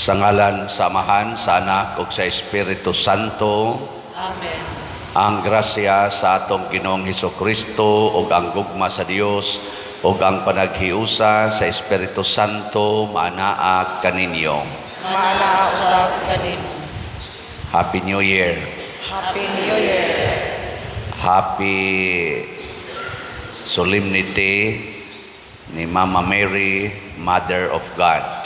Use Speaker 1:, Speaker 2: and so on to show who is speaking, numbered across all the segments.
Speaker 1: Sa ngalan sa Amahan, sa Anak ug sa Espiritu Santo.
Speaker 2: Amen.
Speaker 1: Ang grasya sa atong Ginoong Hesus Kristo ug ang gugma sa Dios ug ang panaghiusa sa Espiritu Santo maanaa kaninyo.
Speaker 2: Maanaa usab kanimo.
Speaker 1: Happy New Year.
Speaker 2: Happy New Year.
Speaker 1: Happy Solemnity ni Mama Mary, Mother of God.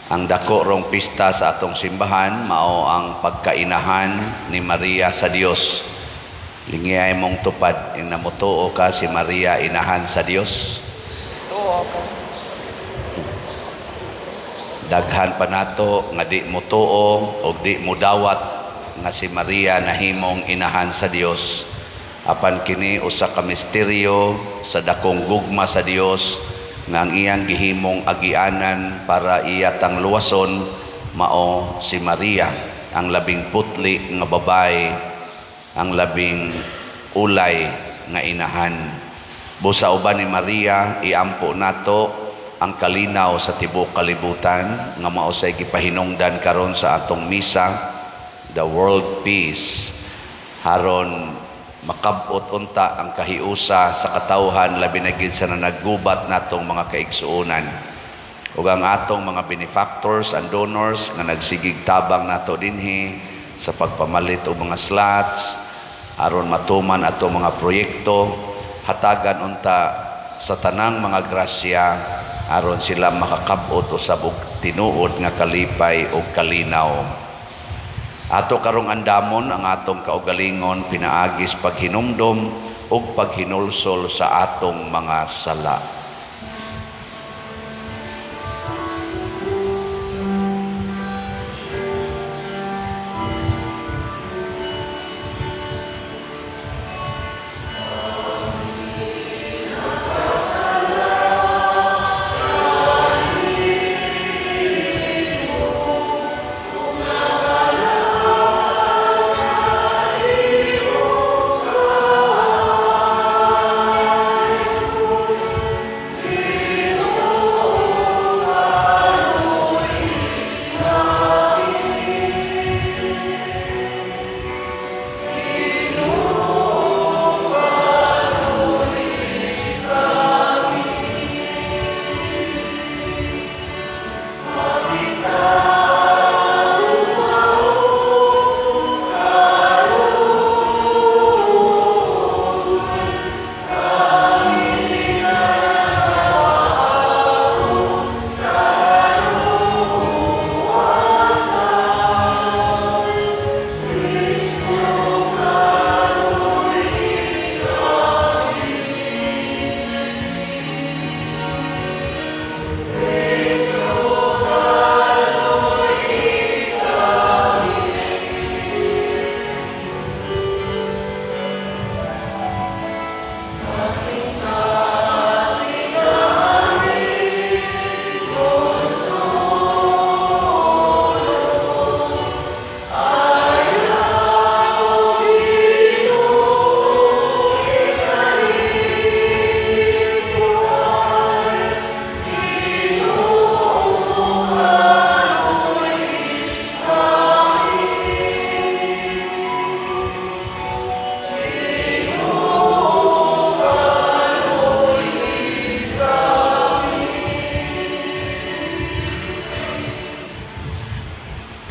Speaker 1: Ang dako rong pista sa atong simbahan mao ang pagkainahan ni Maria sa Dios. Lingiay mong tupad ing namutuo ka si Maria inahan sa Dios.
Speaker 2: Tuo ka.
Speaker 1: Daghan pa nato nga di motuo og di modawat nga si Maria nahimong inahan sa Dios. Apan kini usa ka misteryo sa dakong gugma sa Dios nga ang iyang gihimong agianan para iya tang luwason mao si Maria, ang labing putli nga babae, ang labing ulay nga inahan. Busa uban ni Maria, iampo nato ang kalinaw sa tibuok kalibutan nga mao say gipahinungdan karon sa atong misa, the world peace, haron makabot unta ang kahiusa sa katawhan, labi na gid sa naggubat natong mga kaigsuonan ug ang atong mga benefactors and donors nga nagsigig tabang nato dinhi sa pagpamalit og mga slots aron matuman atong mga proyekto. Hatagan unta sa tanang mga grasya aron sila makakabot usab og tinuod nga kalipay ug kalinaw. Ato karong andamon ang atong kaugalingon pinaagis paghinumdom ug paghinulsol sa atong mga sala.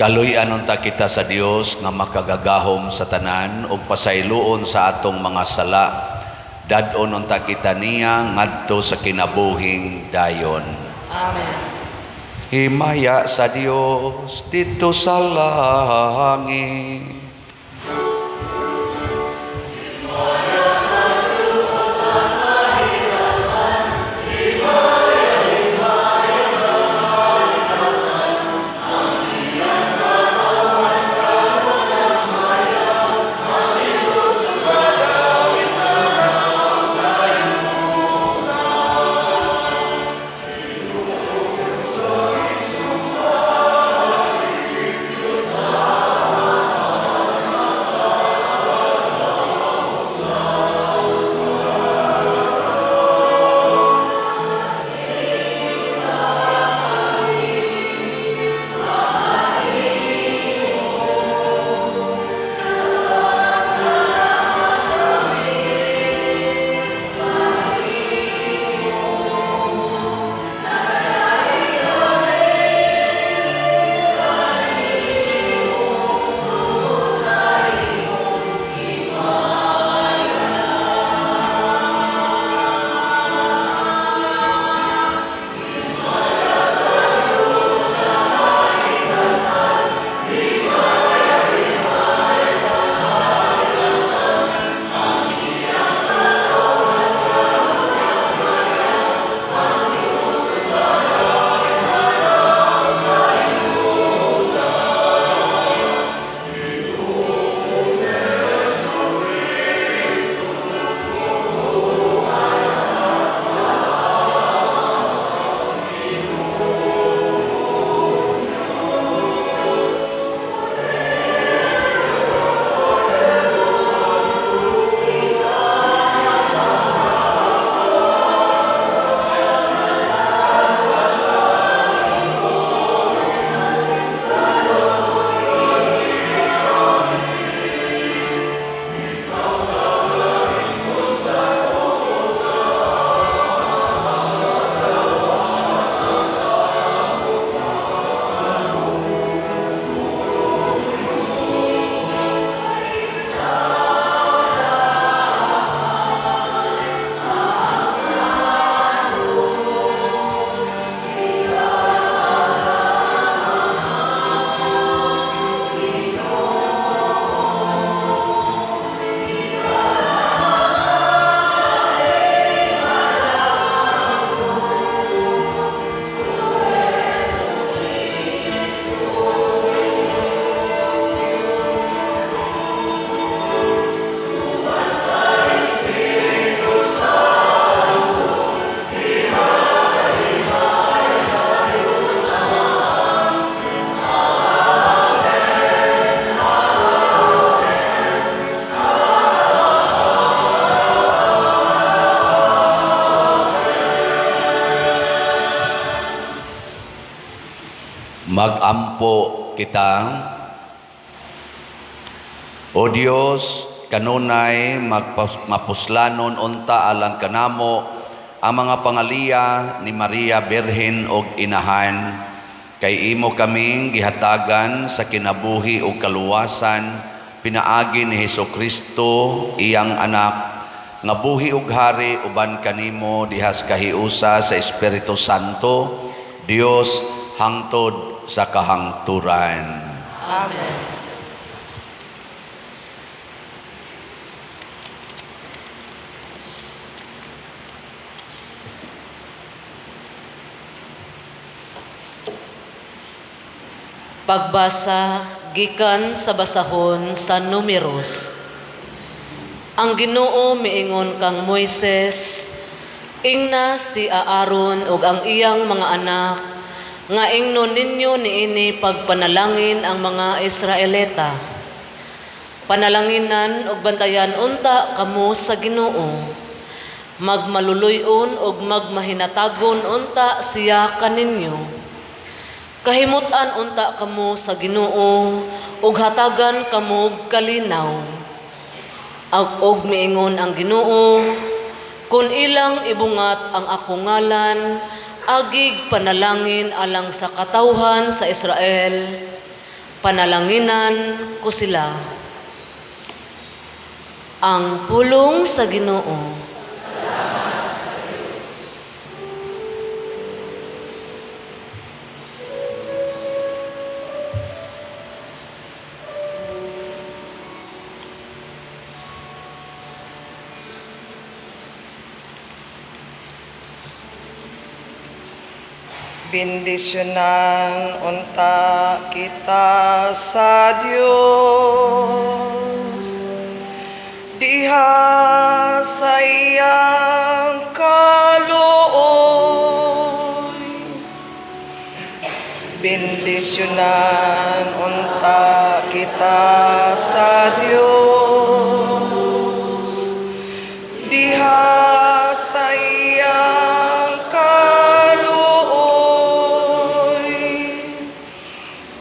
Speaker 1: Kaluy-an unta kita sa Dios nga makagagahom sa tanan ug pasayloon sa atong mga sala. Dad-on unta kita niya ngadto sa kinabuhing dayon.
Speaker 2: Amen.
Speaker 1: Himaya sa Dios didto sa langit. Magampo kita. O Dios, kanunay mapuslanon unta alang kanamo ang mga pangaliya ni Maria Birhen og Inahan, kay imo kaming gihatagan sa kinabuhi ug kaluwasan pinaagi ni Hesus Kristo, iyang anak, nga buhi ug hari uban kanimo dihas kahiusa sa Espiritu Santo, Dios, hangtod sa kahangturan.
Speaker 2: Amen.
Speaker 3: Pagbasa gikan sa basahon sa Numeros. Ang Ginoo miingon kang Moises, ingna si Aaron ug ang iyang mga anak nga ingnon ninyo niini pagpanalangin ang mga Israelita. Panalanginan ug bantayan unta kamo sa Ginoo. Magmaluluy-on ug magmahinatagon unta siya kaninyo. Kahimut-an unta kamo sa Ginoo ug hatagan kamo og kalinaw. Ug miingon ang Ginoo, kun ilang ibungat ang akong ngalan, agig panalangin alang sa katawhan sa Israel, panalanginan ko sila. Ang pulong sa Ginoo.
Speaker 2: Bendisyonan unta kita sa Dios diha sa iyang kaluoy. Bendisyonan unta kita sa Dios diha sa iyang kaluoy.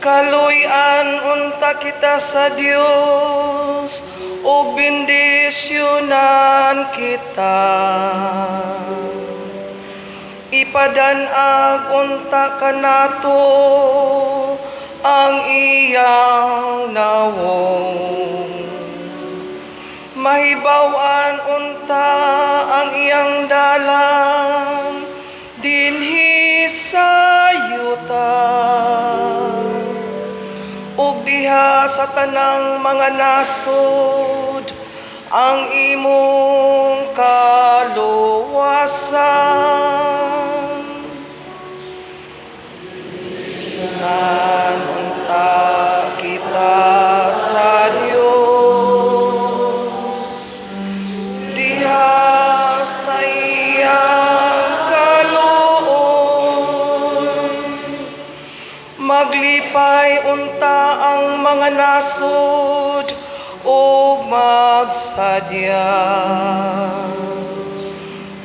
Speaker 2: Kaluy-an unta kita sa Dios ug bendisyonan kita. Ipadanag unta kanato ang iyang nawong. Mahibaw-an unta ang iyang dalan dinhi sa yuta ug diha sa tanang mga nasod ang imong kaluwasan. Bendisyonan unta kita sa Dios diha sa iyang kaluoy. Maglipay unta ang mga nasod ug magsadya,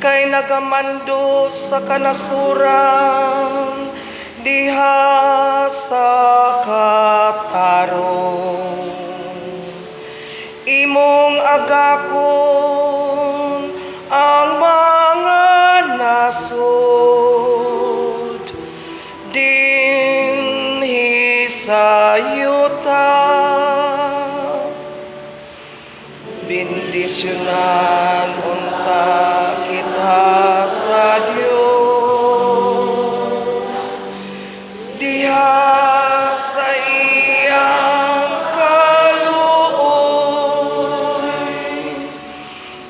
Speaker 2: kay nagamando sa kanasuran diha sa katarong. Imong agakon ang mga nasod dinhi sa yuta. Bendisyonan unta kita sa Dios diha sa iyang kaluoy.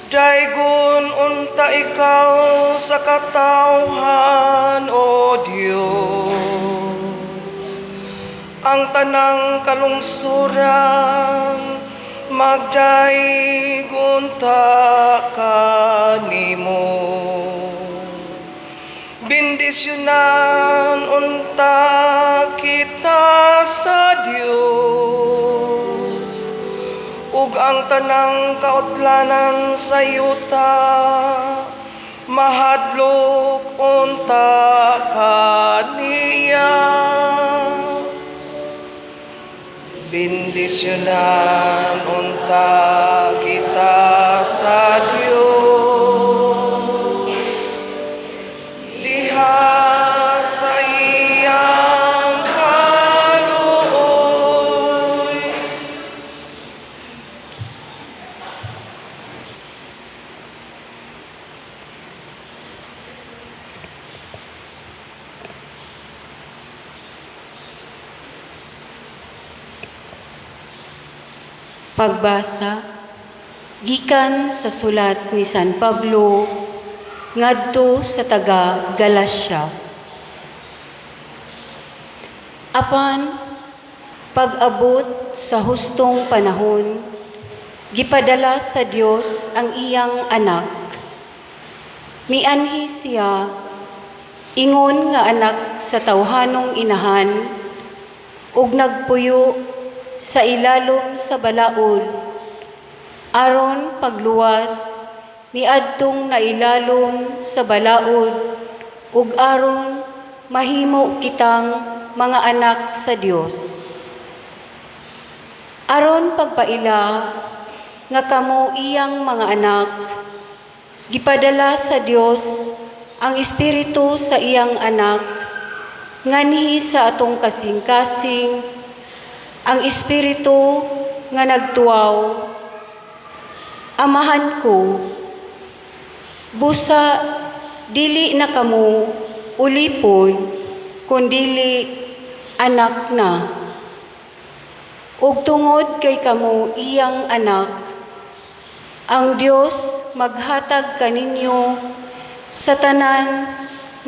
Speaker 2: Daygon unta ikaw sa katawhan, O Dios. Ang tanang kalungsuran magdayeg unta kanimo. Bendisyonan unta kita sa Dios ug ang tanang kautlanan sa yuta mahadlok unta kaniya. Bendisyonan unta kita sa Dios diha sa iyang kaluoy.
Speaker 4: Pagbasa gikan sa sulat ni San Pablo ngadto sa taga Galacia. Apan pag-abot sa hustong panahon, gipadala sa Dios ang iyang anak. Mianhi siya ingon nga anak sa tawhanong inahan ug nagpuyo sa ilalom sa balaod aron pagluwas niadtong nailalom sa balaod ug aron mahimo kitang mga anak sa Dios. Aron pagpaila nga kamo iyang mga anak, gipadala sa Dios ang Espiritu sa iyang anak nganhi sa atong kasing-kasing, ang Espiritu nga nagtuaw, "Amahan ko." Busa dili na kamo ulipon, kundili anak na. Ug tungod kay kamo iyang anak, ang Dios maghatag kaninyo sa tanan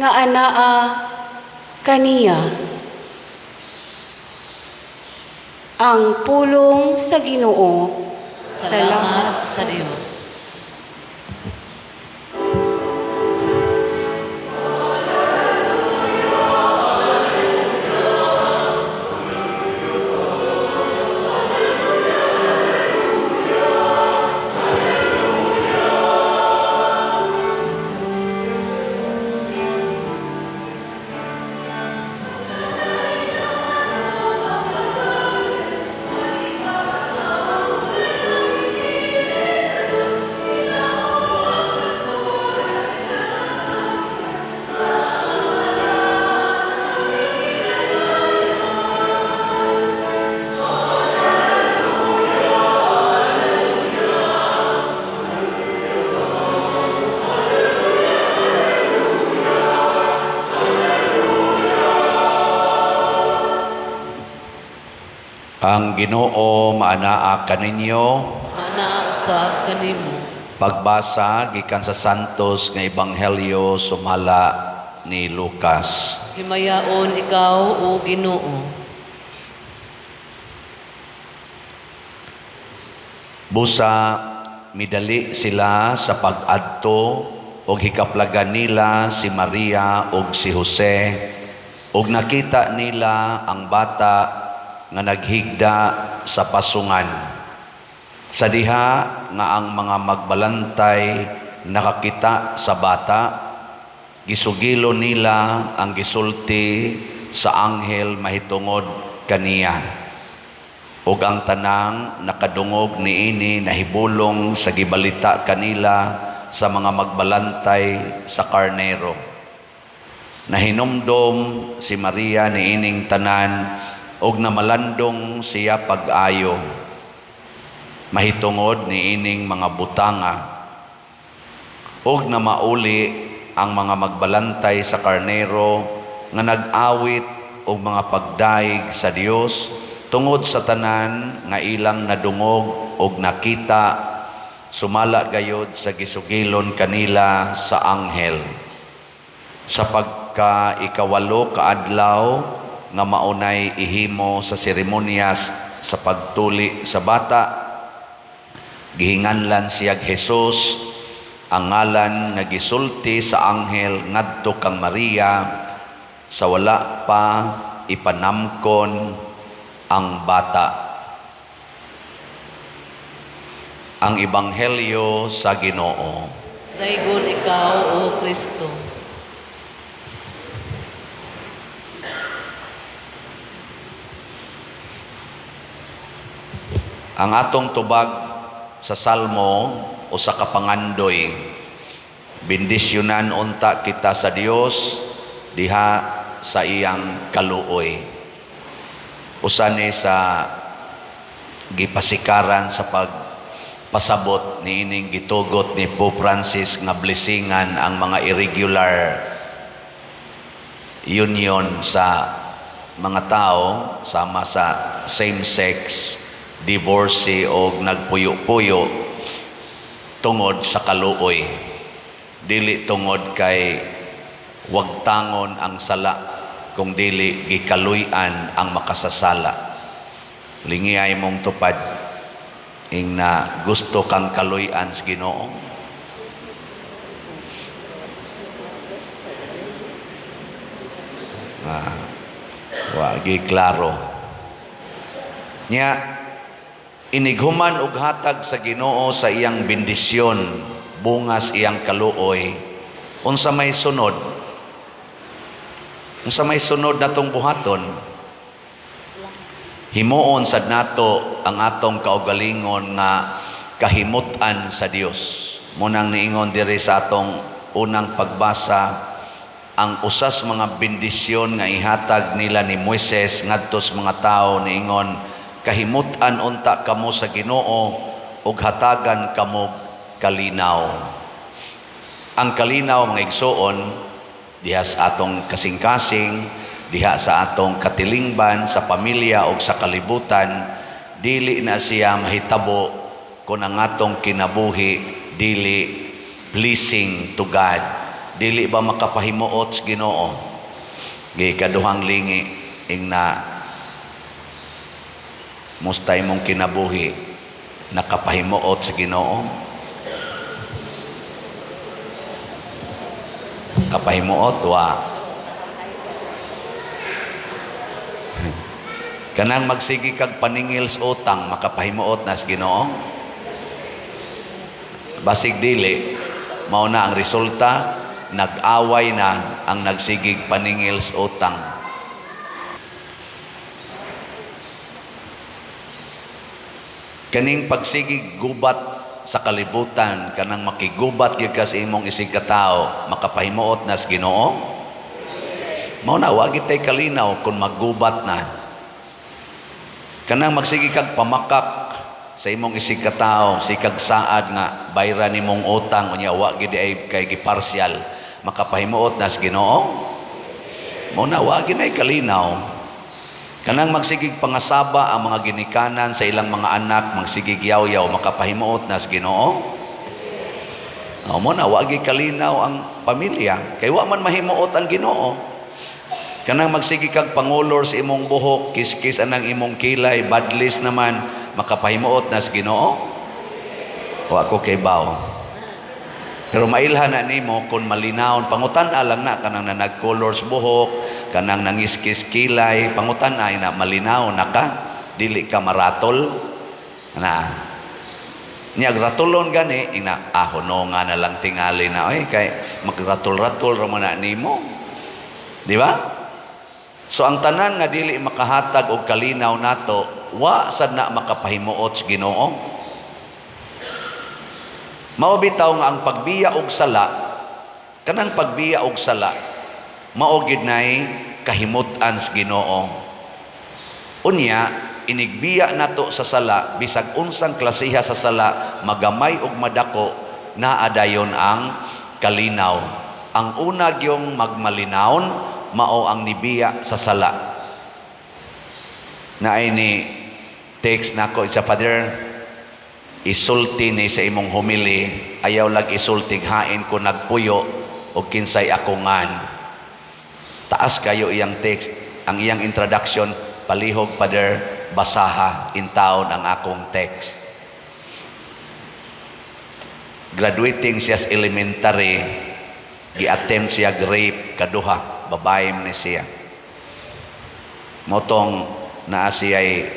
Speaker 4: nga anaa kaniya. Ang pulong sa Ginoo.
Speaker 3: Salamat sa Dios.
Speaker 1: Ang Ginoo maanaa kaninyo.
Speaker 3: Maanaa usab kanimo.
Speaker 1: Pagbasa gikan sa Santos nga Ebanghelyo sumala ni Lucas.
Speaker 3: Himayaon ikaw, o Ginoo.
Speaker 1: Busa midali sila sa pag-adto og hikaplagan nila si Maria og si Jose og nakita nila ang bata nga naghigda sa pasungan. Sa diha nga ang mga magbalantay nakakita sa bata, gisugilo nila ang gisulti sa anghel mahitungod kaniya. Ug ang tanang nakadungog niini nahibulong sa gibalita kanila sa mga magbalantay sa karnero. Nahinumdom si Maria niining tanan ug namalandong siya pag-ayo mahitungod niining mga butanga. Ug namauli ang mga magbalantay sa karnero nga nag-awit og mga pagdayeg sa Dios tungod sa tanan nga ilang nadungog og nakita sumala gayod sa gisugilon kanila sa anghel. Sa pagka 8 ka adlaw nga maunay ihimo sa seremonyas sa pagtuli sa bata, gihinganlan siya Jesus, ang ngalan nga gisulti sa anghel ngadto kang Maria sa wala pa ipanamkon ang bata. Ang Ebanghelyo sa Ginoo.
Speaker 3: Daygon ikaw, O Kristo.
Speaker 1: Ang atong tubag sa Salmo usa ka pangandoy. Bendisyonan unta kita sa Dios diha sa iyang kaluoy. Usa ni sa gipasikaran sa pagpasabot niining gitugot ni Pope Francis nga blessingan ang mga irregular union sa mga tao, sama sa same sex, divorce o nagpuyo-puyo, tungod sa kaluoy, dili tungod kay wagtangon ang sala, kung dili gikaluy-an ang makasasala. Lingiyay mong tupad ing na gusto kang kaluy-an sa Ginoo. Wagi klaro. Nya inighuman og hatag sa Ginoo sa iyang bendisyon, bungas iyang kaluoy, unsa may sunod? Unsa may sunod natong buhaton? Himuon sad nato ang atong kaugalingon nga kahimut-an sa Dios. Munang niingon diri sa atong unang pagbasa, ang usas mga bendisyon nga ihatag nila ni Moises ngadto sa mga tawo, niingon, "Kahimut-an unta kamo sa Ginoo ug hatagan kamo kalinaw." Ang kalinaw, mga igsuon, diha sa atong kasing-kasing, diha sa atong katilingban, sa pamilya o sa kalibutan, dili na siya mahitabo kung ang atong kinabuhi dili pleasing to God. Dili ba makapahimuot sa Ginoo? Gikaduhang lingi ing na musta imong kinabuhi, nakapahimuot sa Ginoo? Kapahimuot wa? Kanang magsigi kag paningil sa utang, makapahimuot na sa Ginoo? Basig dili. Mao na ang resulta, nag-away na ang nagsigig paningil sa utang. Kaning pagsigig gubat sa kalibutan, kanang makigubat gyud ka sa imong isig katao, makapahimuot na sa Ginoo? Mao na wa gid tay kalinaw kung maggubat na. Kanang magsige kag pamakak sa imong isig katao, sikag saad nga bayra nimong utang, unya wa gid ay kay giparsyal, makapahimuot na sa Ginoo? Mao na wa gid ay kalinaw. Kanang magsigig pangasaba ang mga ginikanan sa ilang mga anak, magsigig yaw-yaw, makapahimuot na sa Ginoo? O, mo na wa gid kalinaw ang pamilya kay wa man mahimuot ang Ginoo. Kanang magsige kag pangulor sa imong buhok, kiskis anang imong kilay, badlis naman, makapahimuot na sa Ginoo? Wa ko kay baw. Pero mailhan na nimo kung malinawon, pangutan-a lang na kanang nanagkolor sa buhok, kanang nangiskis kilay, pangutan-a na malinaw na ka, dili ka maratol. Na niya ratulon gani ina nga na lang tingali na oy kay magratol-ratol ra man na nimo. Di ba? So ang tanan nga dili makahatag og kalinaw nato, wa sad na makapahimuot sa Ginoo. Mao bitaw nga ang pagbiya og sala, kanang pagbiya og sala, mao gid nay kahimut-an sa Ginoo. Unya inigbiya nato sa sala, bisag unsang klasiha sa sala, magamay og madako, naa dayon ang kalinaw. Ang una gyung magmalinawon mao ang nibiya sa sala. Naay ni text nako sa Father, isulti ni sa imong homily, ayaw lag isultig hain ko nagpuyo og kinsay akongan. Taas kayo iyang text, ang iyang introduction, palihog Father, basaha intawon ang akong text. Graduating siya sa elementary, gi-attempt siya rape kaduha, babae man ni siya. Motong naa siya'y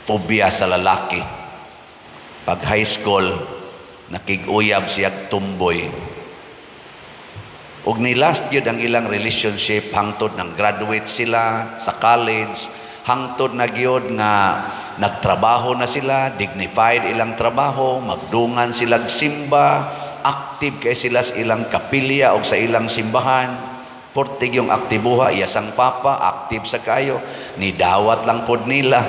Speaker 1: phobia sa lalaki. Pag high school, nakig-uyab siya tumboy. Ug ni last gyud ang ilang relationship hangtod nang graduate sila sa college, hangtod na gyud nga nagtrabaho na sila, dignified ilang trabaho, magdungan sila simba, active kay sila sa ilang kapilya o sa ilang simbahan. Portig yung aktibuha, iyasang papa, active sa kayo, ni dawat lang pod nila.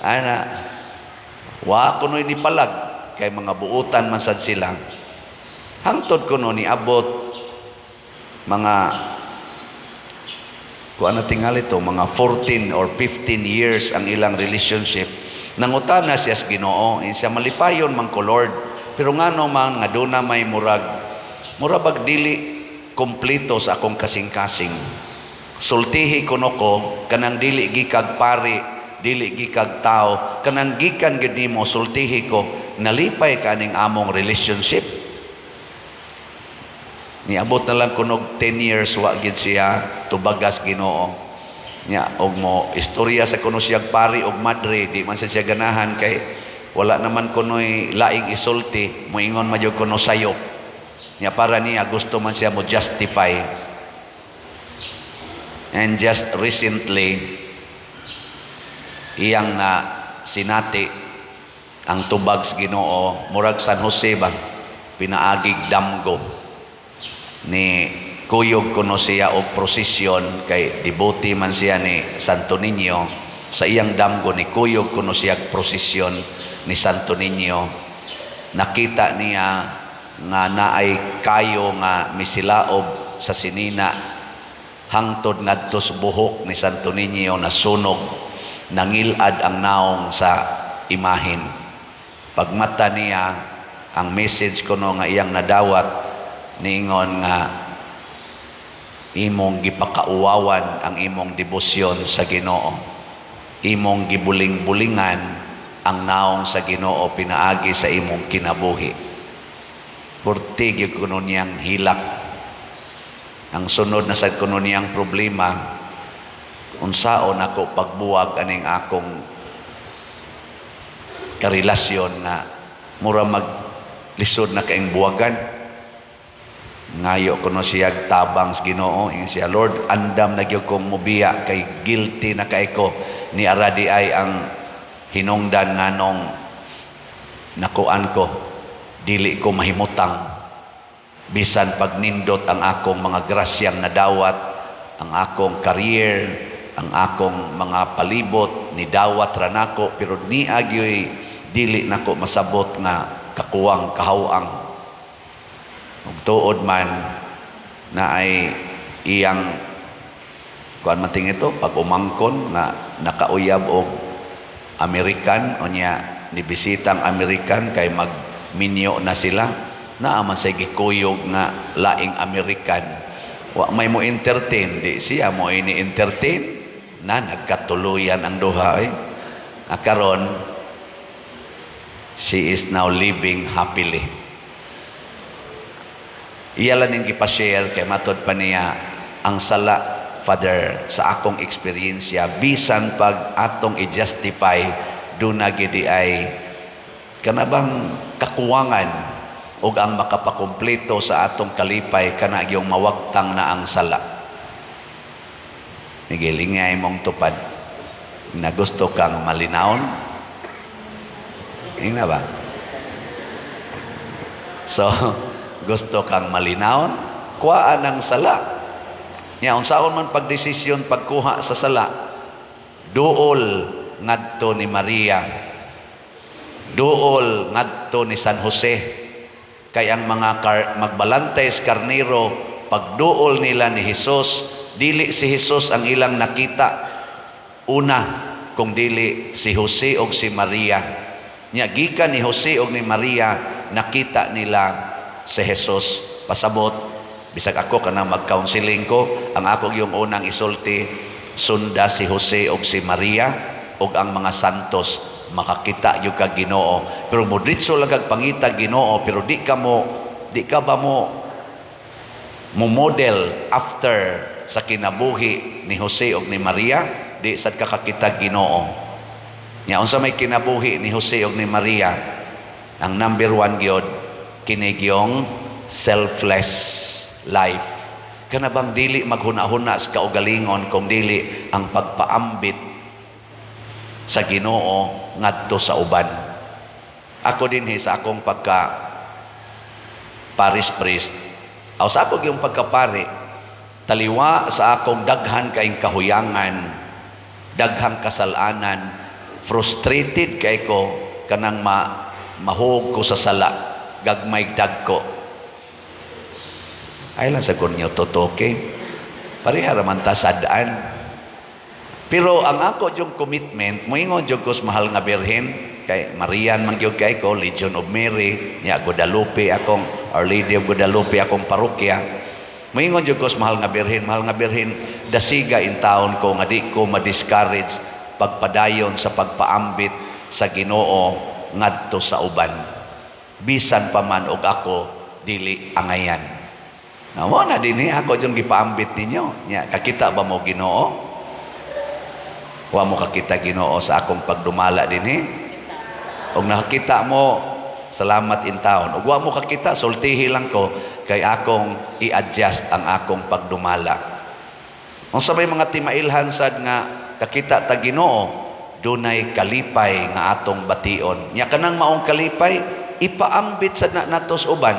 Speaker 1: Ana, wa kuno'y ni palag, kay mga buutan man sad sila. Hangtod kuno ni abot mga kung ano tingali to, mga 14 or 15 years ang ilang relationship. Nangutana siya sa Ginoo, eh, siya malipayon man ko, Lord. Pero ngano man nga duna may murag bag dili kompleto sa akong kasing-kasing. Sultihi kuno ko kanang dili gikag pari, dili gikag tao, kanang gikan gid nimo sultihi ko, nalipay ka aning among relationship. Niabot na lang kunog 10 years wa gid siya tubagas Ginoo. Nya og mo istorya sa kuno siyag pari og madre, di man siya ganahan kay wala naman kuno'y laing isulti, moingon man jud kuno sayop. Nya para niya gusto man siya mo justify. And just recently, iyang na sinati ang tubag sa Ginoo, murag San Jose ba, pinaagig damgo ni kuyog kuno siya og prosesyon kay devotee man siya ni Santo Niño. Sa iyang damgo ni kuyog kuno siya og prosesyon ni Santo Niño. Nakita niya nga naay kayo nga misilaob sa sinina hangtod ngadto sa buhok ni Santo Niño nasunog, nangilad ang naong sa imahin. Pagmata niya, ang message kuno nga iyang nadawat niingon nga imong gipakauwawan ang imong debosyon sa Ginoo, imong gibuling-bulingan ang naong sa Ginoo pinaagi sa imong kinabuhi. Purti gyud kuno niyang hilak. Ang sunod na sad kuno niyang problema, unsaon ako pagbuwag aning akong karelasyon nga mura mag lisod na kaing buwagan. Ngayo kuno siya tabang sa Ginoo. Ingon siya, "Lord, andam na gyud kong mubiya kay guilty na kay ko ni aradi ay ang hinungdan nganong nakuan ko, dili ko mahimutang bisan pagnindot ang akong mga grasyang nadawat, ang akong career, ang akong mga palibot ni dawat ra nako, pero niya gyoy dili nako masabot nga kakuwang kahawang." Ug tuod man na ay iyang kuan man ting ito pag umangkon nga nakauyab og American o niya ni bisitang American kay magminyo na sila, naa man say gikuyog nga laing American, wa may mo entertain, di siya mo ini entertain na nagkatuluyan ang duha eh. Ah, karon she is now living happily. Iya lang ning gipashare kay matod pa niya ang sala, Father, sa akong eksperyensya, bisan pag atong i-justify, duna gidi ay kanabang kakuwangan ug ang makapakumpleto sa atong kalipay kana gyung mawagtang na ang sala. Nigilingay mong tupad na gusto kang malinawon. Ingna ba? So, gusto kang malinawon, kuhaan ang sala. Nya unsaon man pagdesisyon pagkuha sa sala, duol ngadto ni Maria. Duol ngadto ni San Jose. Kay ang mga magbalantay sa karnero, pagduol nila ni Jesus, dili si Jesus ang ilang nakita una, kung dili si Jose og si Maria. Nya gikan ni Jose og ni Maria, nakita nila si Jesus. Pasabot, bisag ako kana mag-counseling ko, ang ako yung unang isulti, sunda si Jose og si Maria og ang mga santos, makakita gyud ka Ginoo. Pero mo diretso lang kag pangita Ginoo, pero di ka ba mo model after sa kinabuhi ni Jose og ni Maria, di sad ka kakita Ginoo. Nya unsa may kinabuhi ni Jose og ni Maria? Ang number one gyud kini gyong selfless life. Kana bang dili maghuna-huna sa kaugalingon kung dili ang pagpaambit Sa Ginoo ngadto sa uban. Ako dinhi sa akong pagka parish priest, aw sa ako yung pagkapari, taliwa sa akong daghan kaing kahuyangan, daghang kasalanan, frustrated kay ko kanang mahug ko sa sala, gagmay dagko. Ay lang sa kunyo tutoke. Pareha raman ta sadaan. Pero ang ako yung commitment, moingon jud ko sa mahal nga Birhen, kay Marian man gyud kay ko, Legion of Mary, nya Guadalupe akong Our Lady of Guadalupe akong parokya. Moingon jud ko sa mahal nga Birhen, dasiga in taon ko nga di ko ma-discourage pagpadayon sa pagpaambit sa Ginoo ngadto sa uban. Bisan pa man og ako dili angayan. Na mo na dinhi ako yung gipaambit ninyo. Nya kakita ba mo Ginoo? Wa mo kakita Ginoo sa akong pagdumala dinhi? Og nakakita mo, salamat in taon. Og wa mo kakita, sultihi lang ko kay akong i-adjust ang akong pagdumala. Unsa may mga timailhan sad nga kakita ta Ginoo, dunay kalipay nga atong bation. Nya kanang maong kalipay, ipaambit sad na nato sa uban.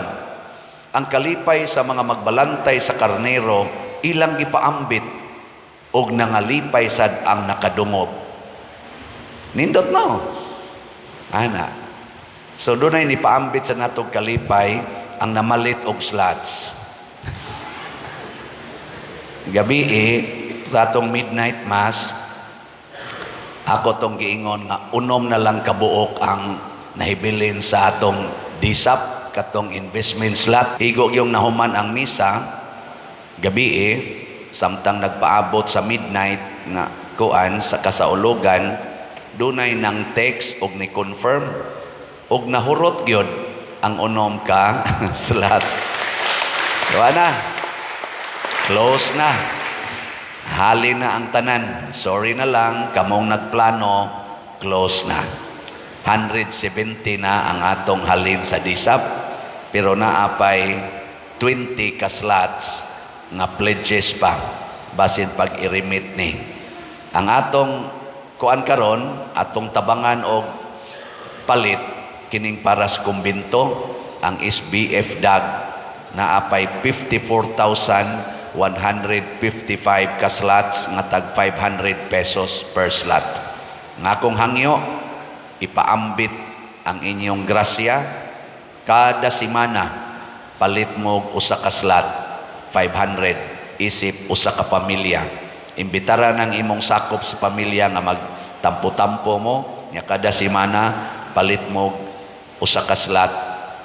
Speaker 1: Ang kalipay sa mga magbalantay sa karnero, ilang gipaambit og nangalipay sad ang nakadungog. Nindot, no? Ana. So dunay nipaambit sa natong kalipay ang namalit og slots. Gabi eh, sa atong midnight mass, ako tong giingon nga unom na lang kabuok ang nahibilin sa atong DSAP, katong investment slot. Igo yung nahuman ang misa, gabi eh, samtang nagpaabot sa midnight nga kuan sa kasaulugan, dunay nang text og ni confirm og nahurot gyud ang unom ka slots. Diba na? Close na. Hali na ang tanan. Sorry na lang, kamong nagplano, close na. 170 na ang atong halin sa DSAP, pero naapay 20 ka slots nga pledges pa basin pag i-remit ni. Ang atong kuan karon, atong tabangan og palit kining para sa kumbinto, ang SBF DAG, naapay 54,155 ka slots nga tag 500 pesos per slot. Nga akong hangyo, ipaambit ang inyong grasya kada semana, palit mo og usa ka slot, 500 isip usa ka pamilya. Imbitara ng imong sakop sa pamilya nga magtampo-tampo mo nya kada semana palit mo og usa ka slot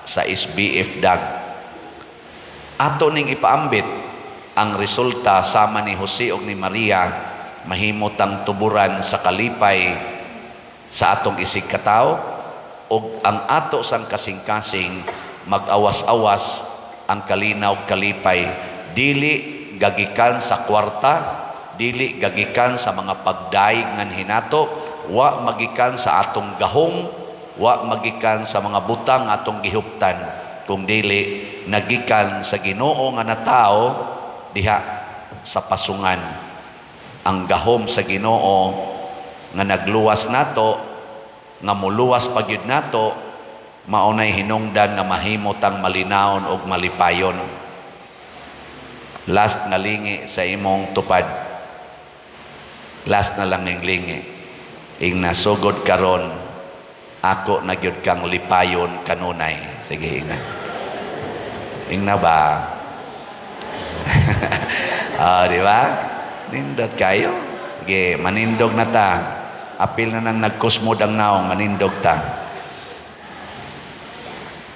Speaker 1: sa SBF DAG. Ato ning ipaambit ang resulta, sama ni Jose ug ni Maria, mahimo tang tuburan sa kalipay sa atong isig katawo ug ang ato sang kasing-kasing mag-awas-awas ang kalinaw kalipay, dili gagikan sa kwarta, dili gagikan sa mga pagdaig nga hinato, wa magikan sa atong gahom, wa magikan sa mga butang atong gihuptan, kung dili nagikan sa Ginoo nga natao diha sa pasungan. Ang gahom sa Ginoo nga nagluwas nato, nga muluwas pa gyud nato, maunay hinungdan nga mahimo tang malinawon og malipayon. Last nga lingi sa imong tupad, last na lang ning lingi, ing nasugod karon, ako na gyud kang lipayon kanunay. Sige, ingna, ingna ba? Ah, di ba? Nindot kayo. Sige, manindog na ta. Apil na nang nagkusmod ang naong, manindog ta.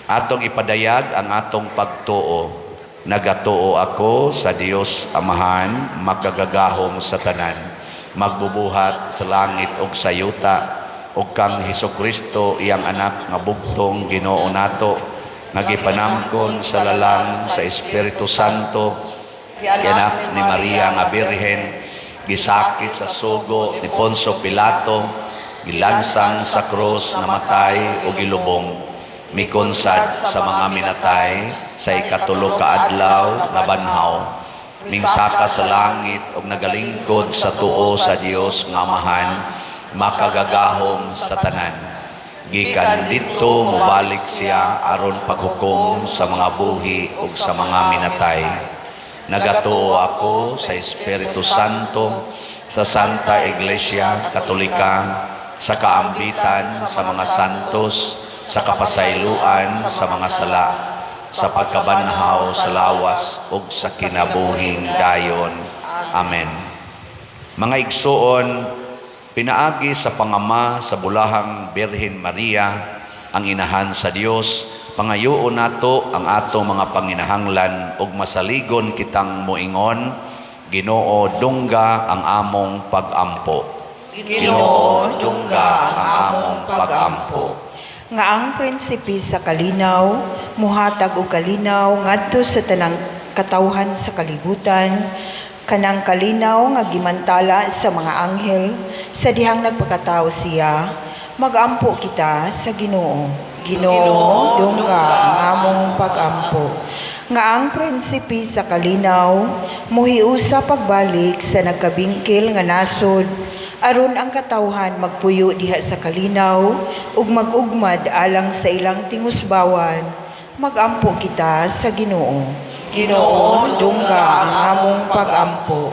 Speaker 1: Atong ipadayag ang atong pagtuo. Nagatuo ako sa Dios Amahan, makagagahom sa tanan, magbubuhat sa langit ug sa yuta, ug kang Hesus Kristo, iyang anak nga bugtong Ginoo nato, nga gipanamkon sa lalang sa Espiritu Santo, gianak ni Maria nga Birhen, gisakit sa sugo ni Poncio Pilato, gilansang sa krus, namatay o gilubong, mikonsad sa mga minatay, sa ikatulo ka adlaw nabanhaw, mingsaka sa langit ug nagalingkod sa tuo sa Dios nga Amahan. Makagagahom sa tanan. Gikan didto mobalik siya aron paghukom sa mga buhi ug sa mga minatay. Nagatuo ako sa Espiritu Santo, sa Santa Iglesia Katolika, sa kaambitan sa mga santos, sa kapasayloan sa mga sala, sa pagkabanhaw sa lawas ug sa kinabuhing dayon. Amen. Mga igsuon, pinaagi sa pangama sa bulahang Birhen Maria, ang inahan sa Dios, pangayoon nato ang ato mga panginahanglan ug masaligon kitang moingon, Ginoo, dungga ang among pagampo.
Speaker 2: Ginoo, dungga ang among pagampo.
Speaker 5: Nga ang prinsipe sa kalinaw muhatag og kalinaw ngadto sa tanang katawhan sa kalibutan, kanang kalinaw nga gimantala sa mga anghel sa dihang nagpakatao siya, magampo kita sa Ginoo. Ginoo, dungga ang among pagampo. Nga ang prinsipe sa kalinaw muhiusa pagbalik sa nagkabingkil nga nasod aron ang katawhan magpuyo diha sa kalinaw ug mag-ugmad alang sa ilang tingusbawan, magampo kita sa Ginoo.
Speaker 2: Ginoo, dungga ang among pagampo.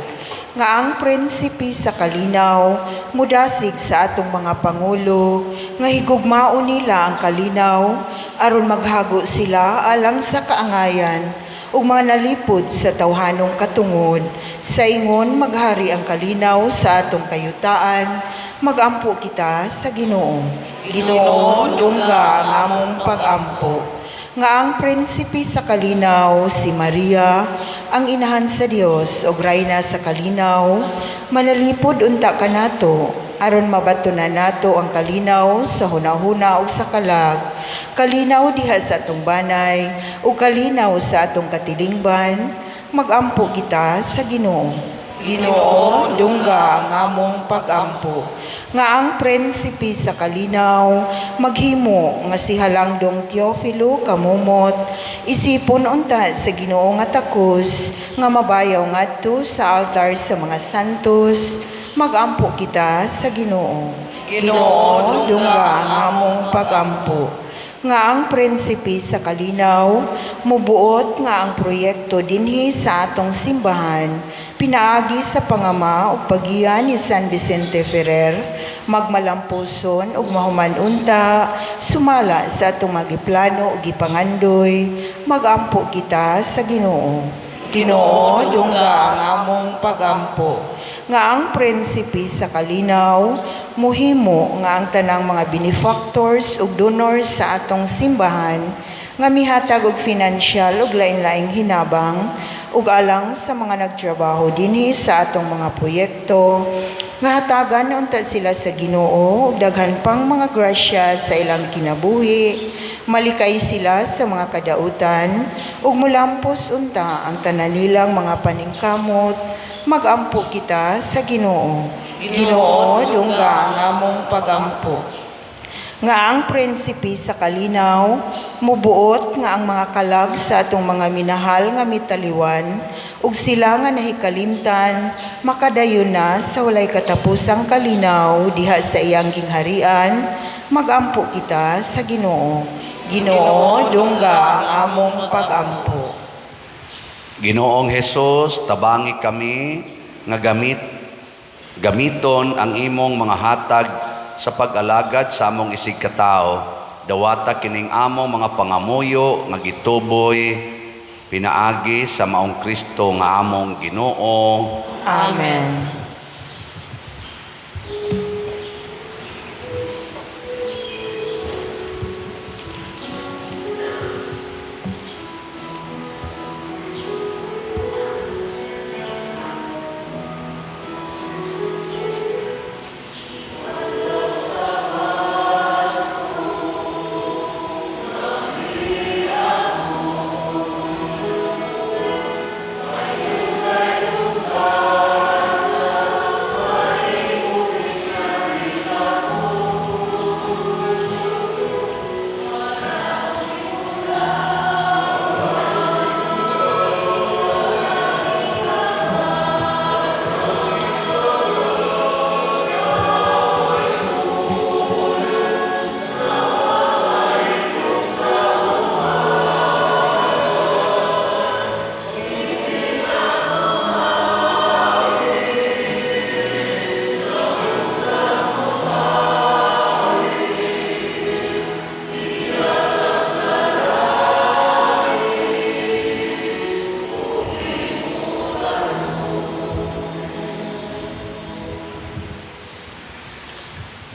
Speaker 5: Nga ang prinsipe sa kalinaw mudasig sa atong mga pangulo nga higugmaon nila ang kalinaw aron maghago sila alang sa kaangayan ug mga nalipod sa tawhanong katungod, sa ingon maghari ang kalinaw sa atong kayutaan, magampo kita sa Ginoo.
Speaker 2: Ginoo, dungga ang among pagampo.
Speaker 5: Nga ang prinsipe sa kalinaw, si Maria, ang inahan sa Dios ug rayna sa kalinaw, manalipod unta kanato aron mabato na nato ang kalinaw sa hunahuna ug sa kalag, kalinaw diha sa atong banay ug kalinaw sa atong katilingban, magampo kita sa Ginoo.
Speaker 2: Ginoo, dungga ang among pagampo.
Speaker 5: Nga ang prinsipe sa kalinaw maghimo nga si Halangdong Teofilo kamumot isipon unta sa Ginoo nga takos nga mabayaw ngadto sa altar sa mga santos, magampo kita sa Ginoo.
Speaker 2: Ginoo, dungga ang among pagampo.
Speaker 5: Nga ang prinsipe sa kalinaw mubuot nga ang proyekto dinhi sa atong simbahan pinaagi sa pangama ug pagiya ni San Vicente Ferrer magmalampuson ug mahuman unta sumala sa atong magiplano ug gipangandoy, magampo kita sa Ginoo.
Speaker 2: Ginoo, dungga ang among pagampo.
Speaker 5: Nga ang prinsipe sa kalinaw muhimo nga ang tanang mga benefactors ug donors sa atong simbahan nga mihatag og financial ug lain-laing hinabang ug alang sa mga nagtrabaho dinhi sa atong mga proyekto nga hatagan unta sila sa Ginoo og daghan pang mga grasya sa ilang kinabuhi, malikay sila sa mga kadautan ug mulampos unta ang tanan nilang mga paningkamot, magampo kita sa Ginoo.
Speaker 2: Ginoo, dungga ang among pagampo.
Speaker 5: Nga ang prinsipe sa kalinaw mubuot nga ang mga kalag sa atong mga minahal nga mitaliwan ug sila nga nahikalimtan makadayon na sa walay katapusang kalinaw diha sa iyang gingharian, magampo kita sa Ginoo.
Speaker 2: Ginoo, dungga ang among pagampo.
Speaker 1: Ginoong Hesus, tabangi kami nga gamiton ang imong mga hatag sa pag-alagad sa among isig katao. Dawata kining among mga pangamuyo nga gituboy pinaagi sa maong Kristo nga among Ginoo.
Speaker 5: Amen.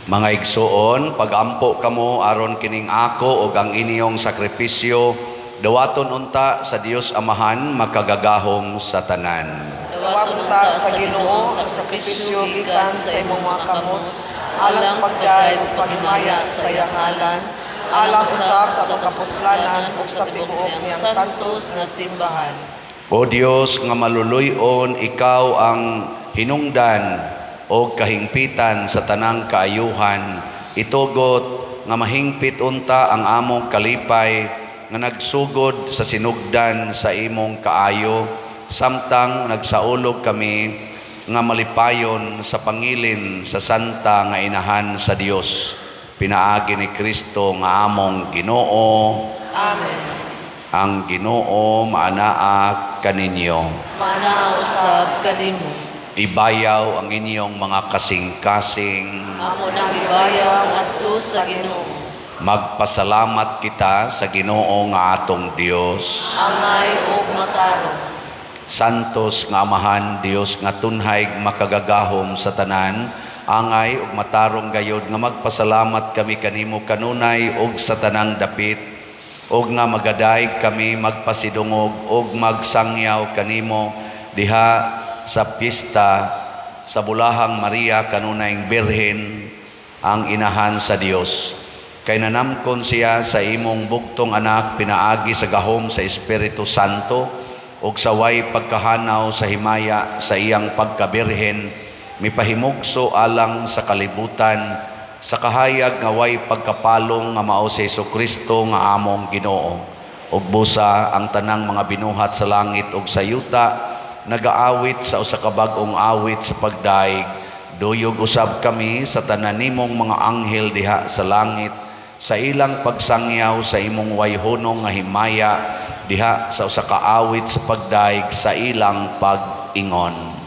Speaker 1: Mga igsuon, pagampo kamo aron kining ako ug ang inyong sakripisyo dawaton unta sa Dios Amahan makagagahom sa tanan.
Speaker 2: Dawaton ta sa Ginoo ang sakripisyo gikan sa imong mga kamot, alang sa pagdayeg ug paghimaya sa iyang ngalan, alang usab sa atong kapuslanan ug sa tibuok niyang santos nga simbahan.
Speaker 1: O Dios nga maluluy-on, ikaw ang hinungdan o kahingpitan sa tanang kaayuhan. Itugot nga mahingpit unta ang among kalipay nga nagsugod sa sinugdan sa imong kaayo, samtang nagsaulog kami nga malipayon sa pangilin sa santa nga inahan sa Dios, pinaagi ni Kristo nga among Ginoo.
Speaker 2: Amen.
Speaker 1: Ang Ginoo maanaa kaninyo.
Speaker 3: Maanaa usab kanimo.
Speaker 1: Ibayaw ang inyong mga kasing-kasing.
Speaker 3: Amo nang ibayaw ngadto sa Ginoo.
Speaker 1: Magpasalamat kita sa Ginoo nga atong Dios.
Speaker 3: Angay ug matarong.
Speaker 1: Santos nga Amahan, Dios nga tunhay makagagahom sa tanan, angay ug matarong gayod nga magpasalamat kami kanimo kanunay ug sa tanang dapit, ug nga magadayeg kami magpasidungog ug magsangyaw kanimo diha sa piyesta sa Bulahang Maria kanunayng Birhen, ang inahan sa Dios. Kay nanamkon siya sa imong bugtong anak pinaagi sa gahom sa Espiritu Santo ug sa way pagkahanaw sa himaya sa iyang pagkabirhen, mipahimugso alang sa kalibutan sa kahayag nga way pagkapalong nga mao si Hesukristo nga among Ginoo. Ug busa ang tanang mga binuhat sa langit ug sa yuta nagaawit sa usa ka bag-ong awit sa pagdaig. Duyog usab kami sa tanan nimong mga anghel diha sa langit sa ilang pagsangyaw sa imong wayhunong nga himaya diha sa usa ka awit sa pagdaig sa ilang pag-ingon.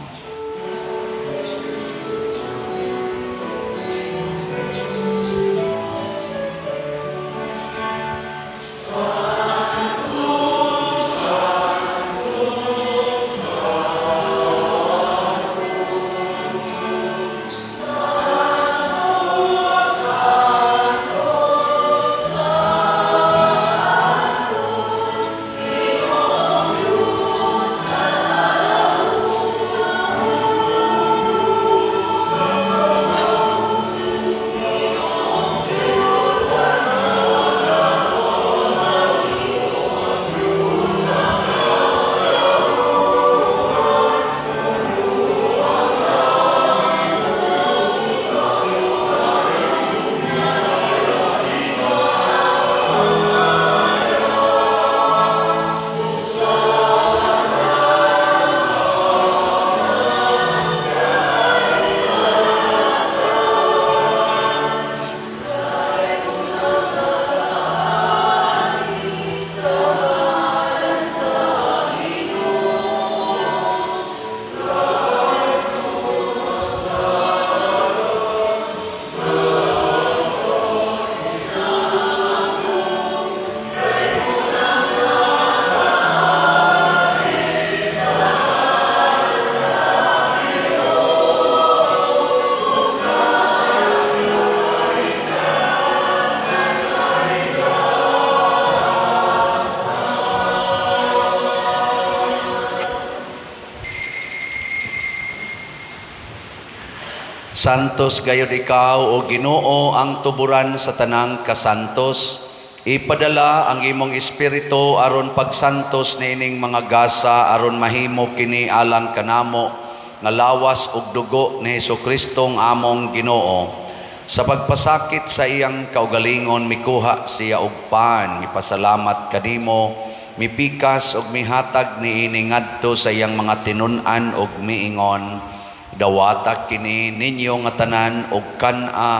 Speaker 1: Santos gayod ikaw, o Ginoo, ang tuburan sa tanang kasantos. Ipadala ang imong espiritu aron pagsantos niining mga gasa, aron mahimo kini alang kanamo nga lawas ug dugo ni Hesus-Kristong among Ginoo. Sa pagpasakit sa iyang kaugalingon, mikuha siya og pan, mipasalamat kanimo, mipikas ug mihatag niini ngadto sa iyang mga tinun-an ug miingon: "Dawata kini ninyo nga tanan og kan-a,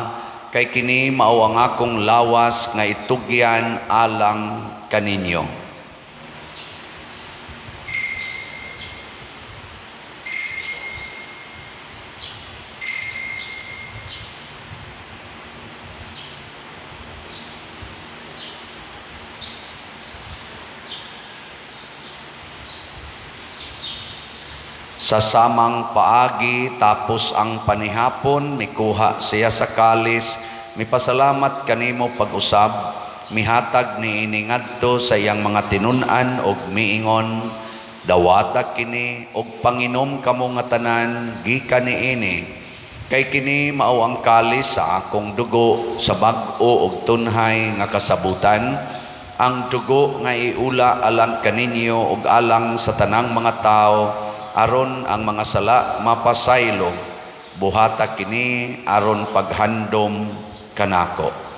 Speaker 1: kay kini mao ang akong lawas nga itugyan alang kaninyo." Sa samang paagi tapos ang panihapon, mikuha siya sa kalis, mipasalamat kanimo pag-usab, mihatag niini ngadto sa iyang mga tinun-an og miingon, dawata kini og panginom kamo nga tanan gikan niini, kay kini mao ang kalis sa akong dugo sa bag-o og tunhay nga kasabutan, ang dugo nga iula alang kaninyo ug alang sa tanang mga tawo aron ang mga sala mapasaylo. Buhata kini aron paghandom kanako.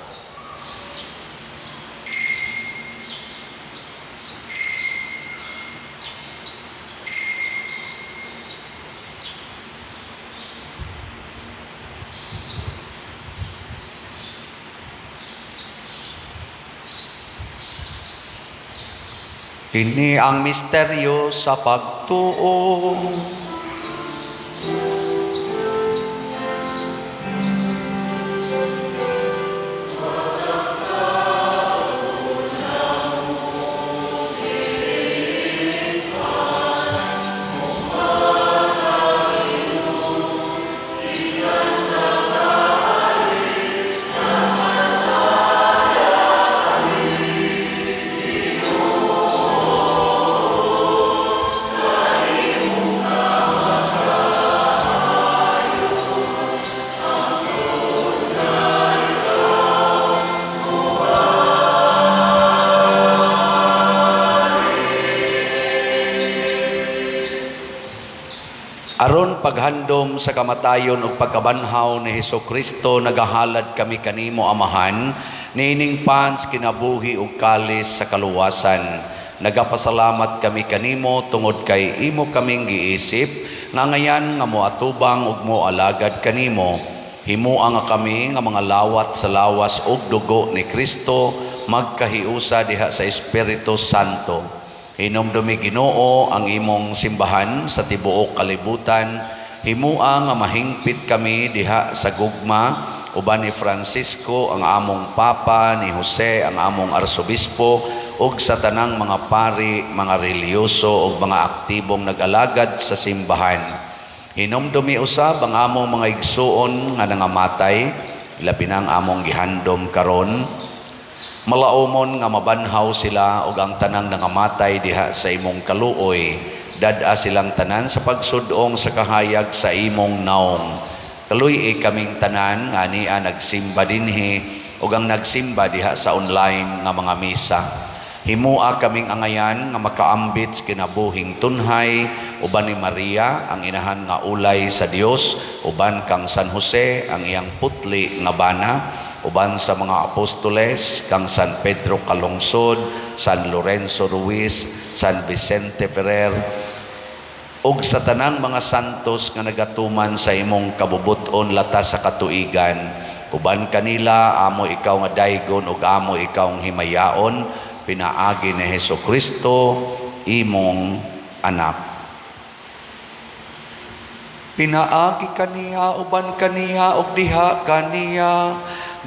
Speaker 1: Kini ang misteryo sa pagtuo. Aron paghandom sa kamatayon ug pagkabanhaw ni Hesukristo, nagahalad kami kanimo, Amahan, niining pans kinabuhi ug kalis sa kaluwasan. Nagapasalamat kami kanimo tungod kay imo kaming giisip nga ngayan nga moatubang ug moalagad kanimo. Himoa nga kami nga mga lawat sa lawas ug dugo ni Kristo magkahiusa diha sa Espiritu Santo. Hinumdumi, Ginoo, ang imong simbahan sa tibuok kalibutan. Himua nga mahingpit kami diha sa gugma uban ni Francisco ang among Papa, ni Jose ang among Arsobispo, ug sa tanang mga pari, mga relihiyoso ug mga aktibong nag-alagad sa simbahan. Hinumdumi usab ang among mga igsuon nga nangamatay, labi na ang among gihandom karon. Malaumon nga mabanhaw sila ug ang tanang nangamatay diha sa imong kaluoy. Dad-a silang tanan sa pagsudong sa kahayag sa imong naong. Kaluy-i kaming tanan nga ania nagsimba dinhi ug ang nagsimba diha sa online nga mga misa. Himua kaming angayan nga makaambit sa kinabuhing tunhay uban ni Maria ang inahan nga ulay sa Dios, uban kang San Jose ang iyang putli nga bana, uban sa mga apostoles kang San Pedro Calungsod, San Lorenzo Ruiz, San Vicente Ferrer, ug sa tanang mga santos nga nagatuman sa imong kabubut-on latas sa katuigan. Uban kanila amo ikaw nga daygon ug amo ikaw ang himayaon, pinaagi ni Hesukristo imong anak. Pinaagi kaniya, uban kaniya, ug diha kaniya,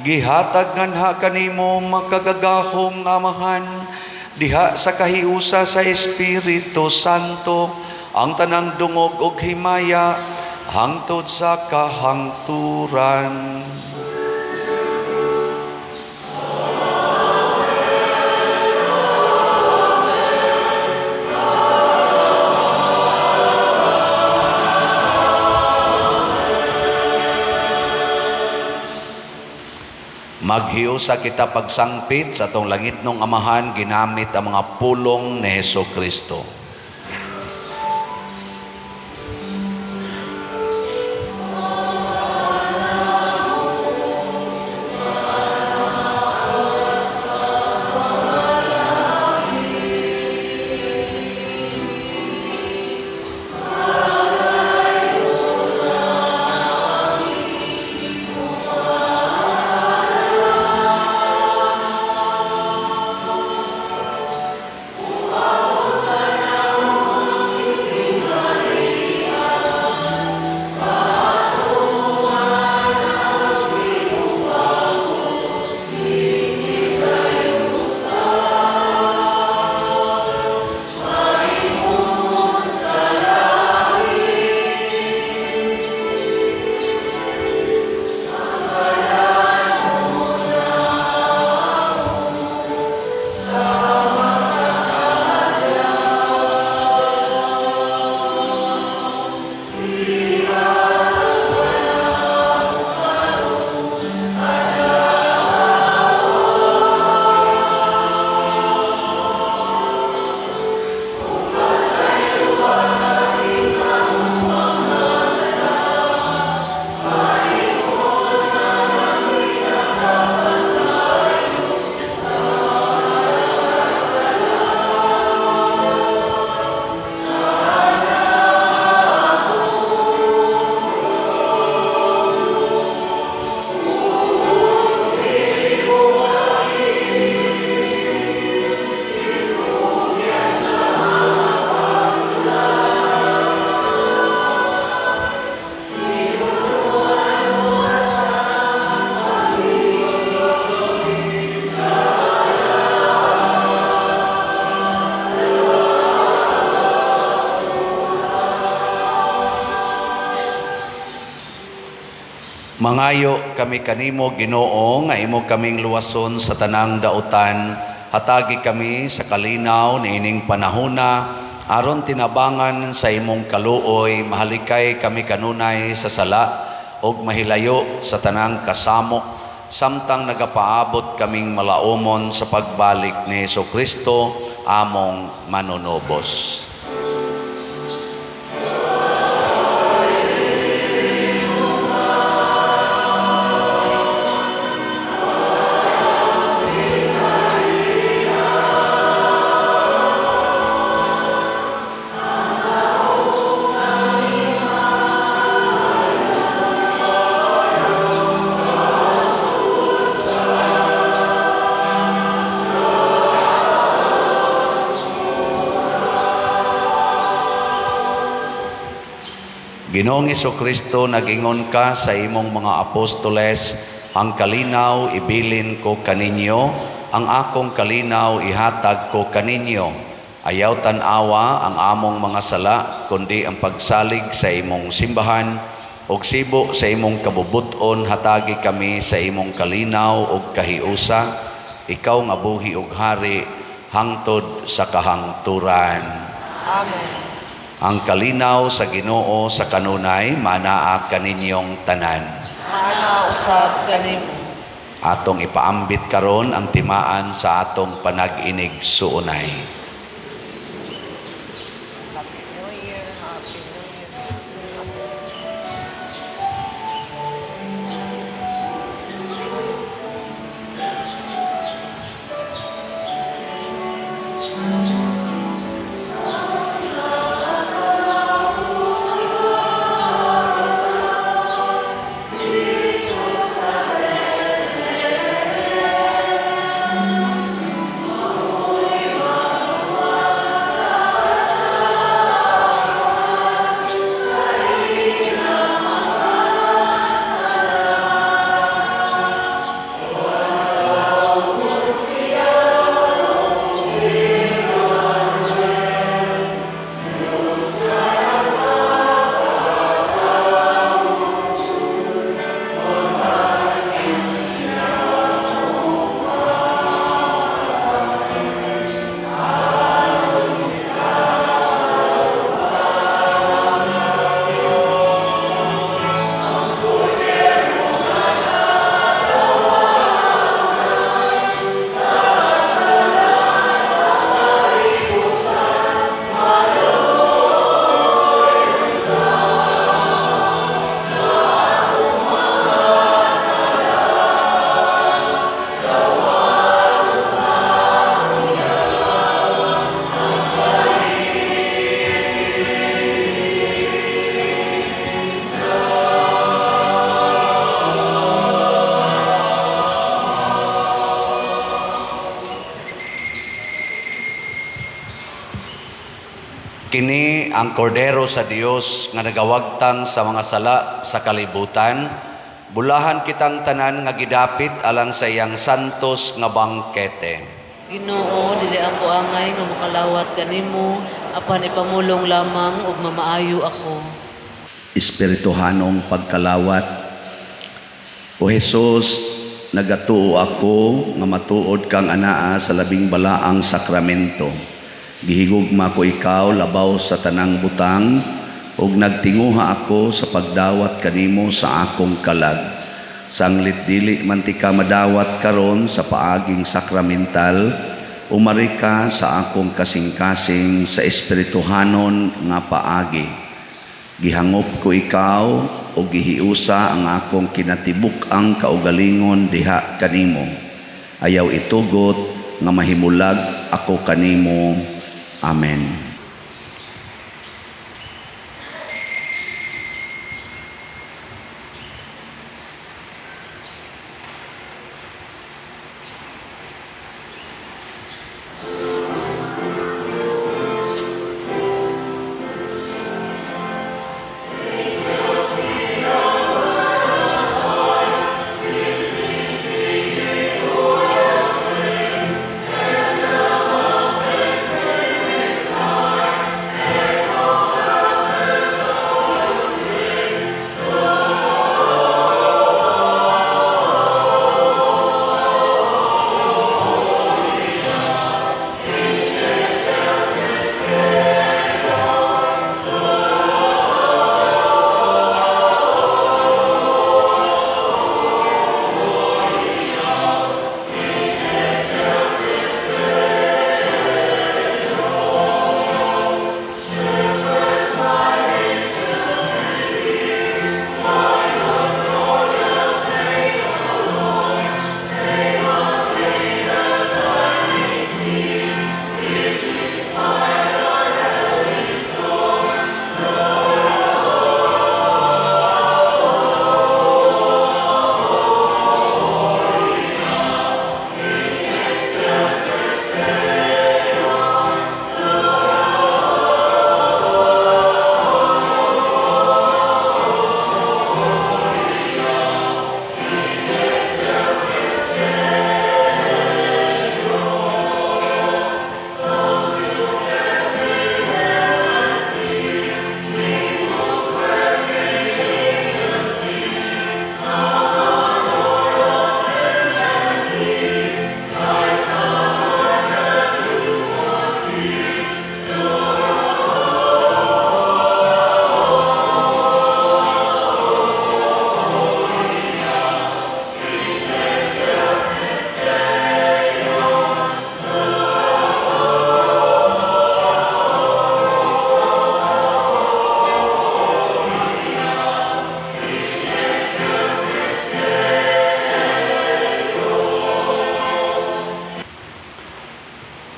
Speaker 1: gihatag nganha kanimo makagagahom nga Amahan diha sa kahiusa sa Espiritu Santo ang tanang dungog ug himaya hangtod sa kahangturan. Maghiusa kita pagsangpit sa atong langitnong Amahan ginamit ang mga pulong ni Hesukristo. Mangayo kami kanimo, Ginoo, nga imo kaming luwason sa tanang dautan. Hatagi kami sa kalinaw niining panahona aron tinabangan sa imong kaluoy mahalikay kami kanunay sa sala ug mahilayo sa tanang kasamok samtang nagapaabot kaming malaumon sa pagbalik ni Hesukristo among manunubos. Ginoong Kristo, nagingon ka sa imong mga apostoles, "Ang kalinaw ibilin ko kaninyo, ang akong kalinaw ihatag ko kaninyo. Ayaw tan-awa ang among mga sala, kundi ang pagsalig sa imong simbahan, ug sibo sa imong kabubut-on hatagi kami sa imong kalinaw ug kahiusa, ikaw nga buhi ug hari hangtod sa kahangturan."
Speaker 2: Amen.
Speaker 1: Ang kalinaw sa Ginoo sa kanunay manaa kaninyong tanan.
Speaker 2: Maana usab kanimo.
Speaker 1: Atong ipaambit karon ang timaan sa atong panag-inigsuonay.
Speaker 2: Happy New Year, Happy New Year.
Speaker 1: Kini ang kordero sa Dios nga nagawagtang sa mga sala sa kalibutan. Bulahan kitang tanan nga gidapit alang sa iyang santos nga bangkete.
Speaker 3: Ginoo, dili ako angay nga mokalawat kanimo, apan ipamulong lamang ug mamaayo ako.
Speaker 1: Espirituhanong pagkalawat. O Jesus, nagatuo ako nga matuod kang anaa sa labing balaang sakramento. Gihigugma ko ikaw labaw sa tanang butang ug nagtinguha ako sa pagdawat kanimo sa akong kalag. Sanglit dili man tika madawat karon sa paaging sakramental, umari ka sa akong kasing-kasing sa espirituhanon nga paagi. Gihangop ko ikaw o gihiusa ang akong kinatibuk-ang kaugalingon diha kanimo. Ayaw itugot nga mahimulag ako kanimo. Amen.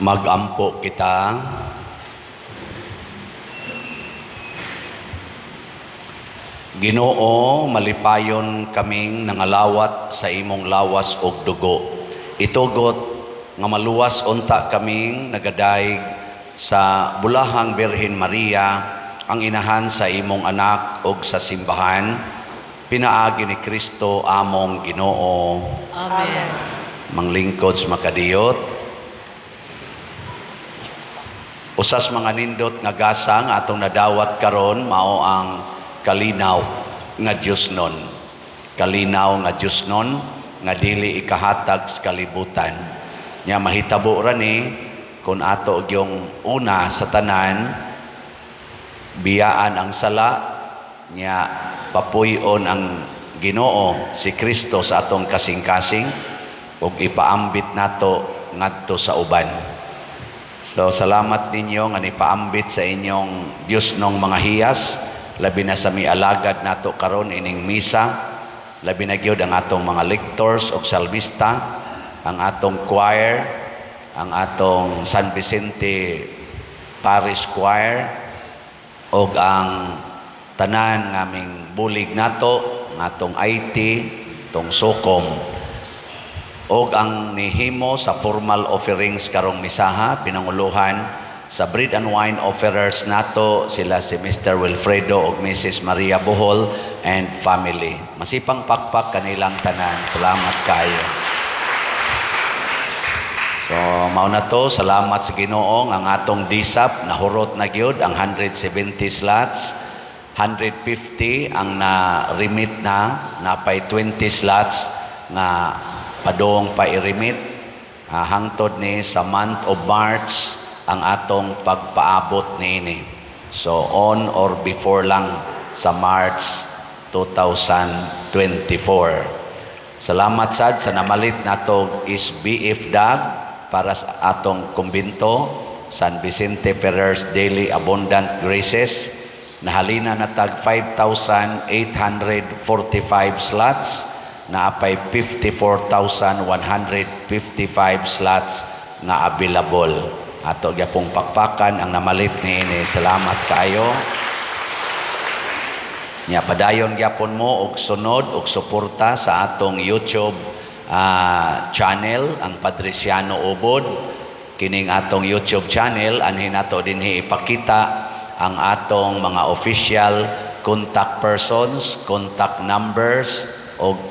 Speaker 1: Magampo kita. Ginoo, malipayon kaming nangalawat sa imong lawas ug dugo. Itugot nga maluwas unta kaming nagadayeg sa bulahang Birhen Maria, ang inahan sa imong anak ug sa simbahan, pinaagi ni Kristo among Ginoo.
Speaker 3: Amen.
Speaker 1: Manglingkod sa makadiyot. Usas mga nindot nga gasa nga atong nadawat karon mao ang kalinaw nga Diosnon. Kalinaw nga Diosnon nga dili ikahatag sa kalibutan. Nya mahitabo ra ni kung ato gyung una sa tanan biyaan ang sala, nya papuy-on ang Ginoo si Kristo sa atong kasing-kasing ug ipaambit nato ngadto sa uban. So salamat ninyo nga nipaambit sa inyong Diosnong mga hiyas, labi na sa mialagad nato karon ining misa, labi na gyud ang atong mga lectors ug salmista, ang atong choir, ang atong San Vicente Parish Choir, ug ang tanan ngaming bulig nato, ang atong IT, tong Sukom, ug ang nihimo sa formal offerings karong misaha, pinanguluhan sa bread and wine offerers nato sila si Mr. Wilfredo ug Mrs. Maria Bohol and family. Masipang pakpak kanilang tanan. Salamat kayo. So mao na to, salamat sa Ginoo nga ang atong DSAP nahurot na gyud ang 170 slots, 150 ang na-remit na, napay 20 slots nga padung pa i-remit. Hangtod ni sa month of March ang atong pagpaabot niini. So on or before lang sa March 2024. Salamat sad sa namalit nato is BF Dag para sa atong kumbinto San Vicente Ferrer's Daily Abundant Graces. Nahalina na tag 5,845 slots, naapay 54,155 slots nga available. Ato gyapong pakpakan ang namalit niini. Salamat kaayo. Nya padayon gyapon mo og sunod og suporta sa atong YouTube channel, ang Padriciano Ubod. Kining atong YouTube channel, anhin nato dinhi ipakita ang atong mga official contact persons, contact numbers og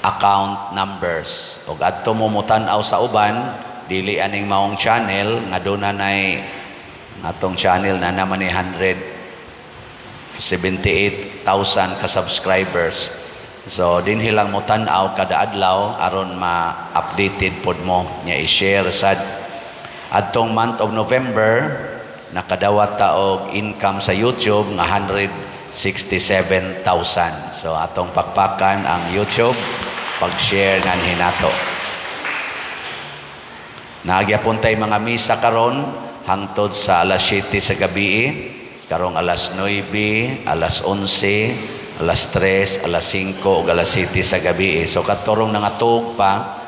Speaker 1: account numbers. Og adto mo motan-aw sa uban, dili aning maong channel nga duna nay atong channel na naman ni 178,000 ka subscribers. So dinhi lang mo tan-aw kada adlaw aron ma-updated pod mo, nya i-share sad. Adtong month of November nakadawat ta og income sa YouTube nga 167,000. So atong pakpakan ang YouTube pag-share nganhi nato. Nagyapon tay mga misa karon hangtod sa alas 7 sa gabi, karong alas 9, alas 11, alas 3, alas 5 ug alas 7 sa gabi. So katorong nangatug pa,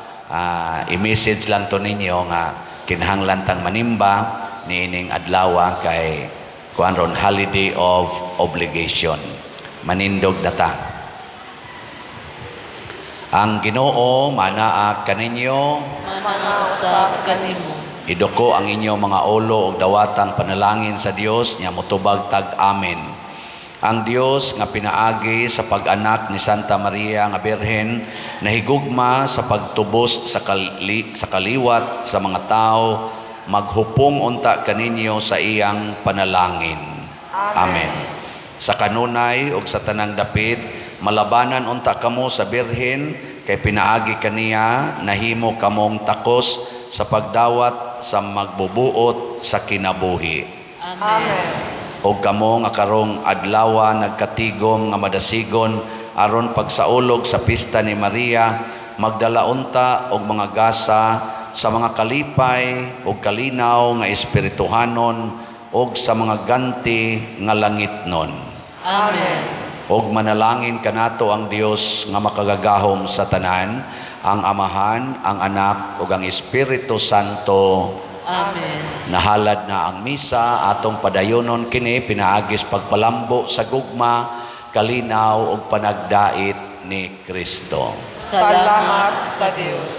Speaker 1: i-message lang to ninyo nga kinahanglan tang manimba niining adlaw kay kuan ron, holiday of obligation. Manindog na ta. Ang Ginoo manaa kaninyo.
Speaker 3: Manaa usab kanimo.
Speaker 1: Iduko ang inyong mga ulo ug dawatang panalangin sa Dios, nya motubag tag amen. Ang Dios nga pinaagi sa pag-anak ni Santa Maria nga Birhen nahigugma sa pagtubos sa kaliwat sa mga tao, maghupong unta kaninyo sa iyang panalangin. Amen. Sa kanunay ug sa tanang dapit, malabanan unta kamo sa Birhen kay pinaagi kaniya nahimo kamong takos sa pagdawat sa magbubuot sa kinabuhi.
Speaker 3: Amen.
Speaker 2: Amen.
Speaker 1: Og kamo nga karong adlawa nagkatigom nga madasigon aron pagsaulog sa pista ni Maria, magdala unta og mga gasa sa mga kalipay ug kalinaw nga espirituhanon ug sa mga ganti nga langitnon.
Speaker 3: Amen.
Speaker 1: Og manalangin kanato ang Dios nga makagagahom sa tanan, ang Amahan, ang Anak ug ang Espiritu Santo.
Speaker 3: Amen.
Speaker 1: Nahalad na ang misa, atong padayonon kini pinaagis pagpalambo sa gugma, kalinaw ug panagdait ni Kristo.
Speaker 2: Salamat sa Dios.